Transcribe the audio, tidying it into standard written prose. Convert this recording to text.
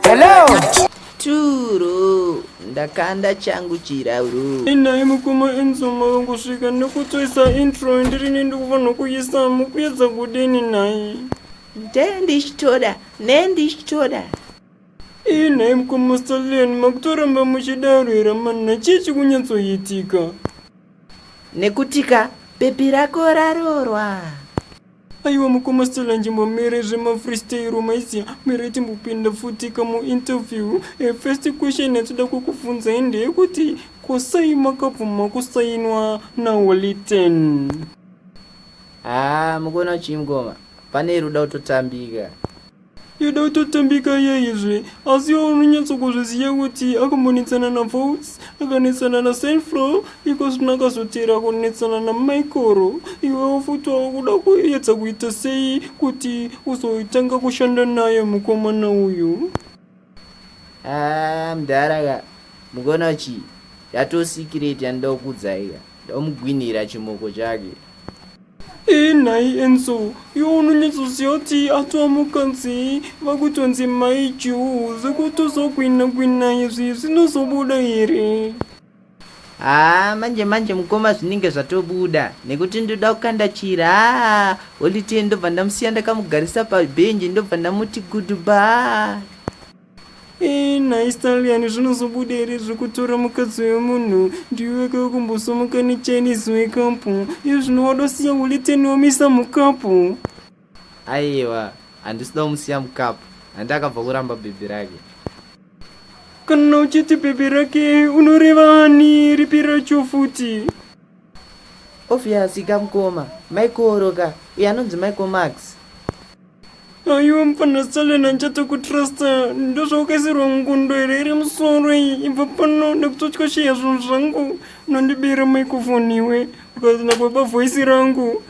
Hello. Turo ndakanda changu chirauro. Inai mukoma Enzo makangosvika nekutoisa intro ndirini ndikufanirwa kuisa mukuedza kudini nhai? Ndendichitoda nendichitoda. Inai mukoma Stallion makutoramba muchidaro here mana chii chikunyatsoitika? Nekutika bhebhi rako raroorwa. Aiwa mukoma Stella njimbomire zvemafreestyle maiziya mirai timbopinda futika muinterview. Eh, first question yatinoda kukubvunzai ndeyekuti ko sei makabvuma kusainwa naHoly Ten? Haa mukuona chii mukoma pane iri kuda kutotambika. Yoda kutotambika yeizve asi iwe unonyatso kuzviziva kuti akambonetsana naVolts akanetsana naSaintflow iko zvino akazotera kunetsana naMichael iwewo futi wava kuda kuedza kuita sei kuti uzotanga kushanda naye mukomana uyu. Haa mdhara ka mukuona chii yatosikireti yandida kukuudzai ka ndomugwinhira chimoko chake. Ee nhai Enzo, iwe unonyatsoziva kuti atova mukadzi vakutonzi mai Juu zvekutozogwina gwina izvi zvinozobuda here? Haa manje manje mukoma zvinenge zvatobuda nekuti ndoda kukanda chira Holy Ten ndobva ndamusiya ndakamugarisa pabhenji ndobva ndamuti goodbye. Ee nhai Stallion zvinozobuda here zvekutora mukadzi wemunhu ndiwe wega wekumbosomuka neChinese wake up iye zvino wadosiya Holy Ten wamisa mukapu. Aiwa handisida kumusiya mukapu handi akabva kuramba bhebhi rake. Kana uchiti bhebhi rake unoreva ani ripi racho futi? Obvious ka mukoma Michael ka uyo anonzi Michael Max. Aiwa mfana Stalin handichatokutrasta ndozvaukaisirwa ngundo here iri musoro iyi ibva pano ndakutotya sheya zvinhu zvangu unondibira microphone iwe ukazina baba voice rangu.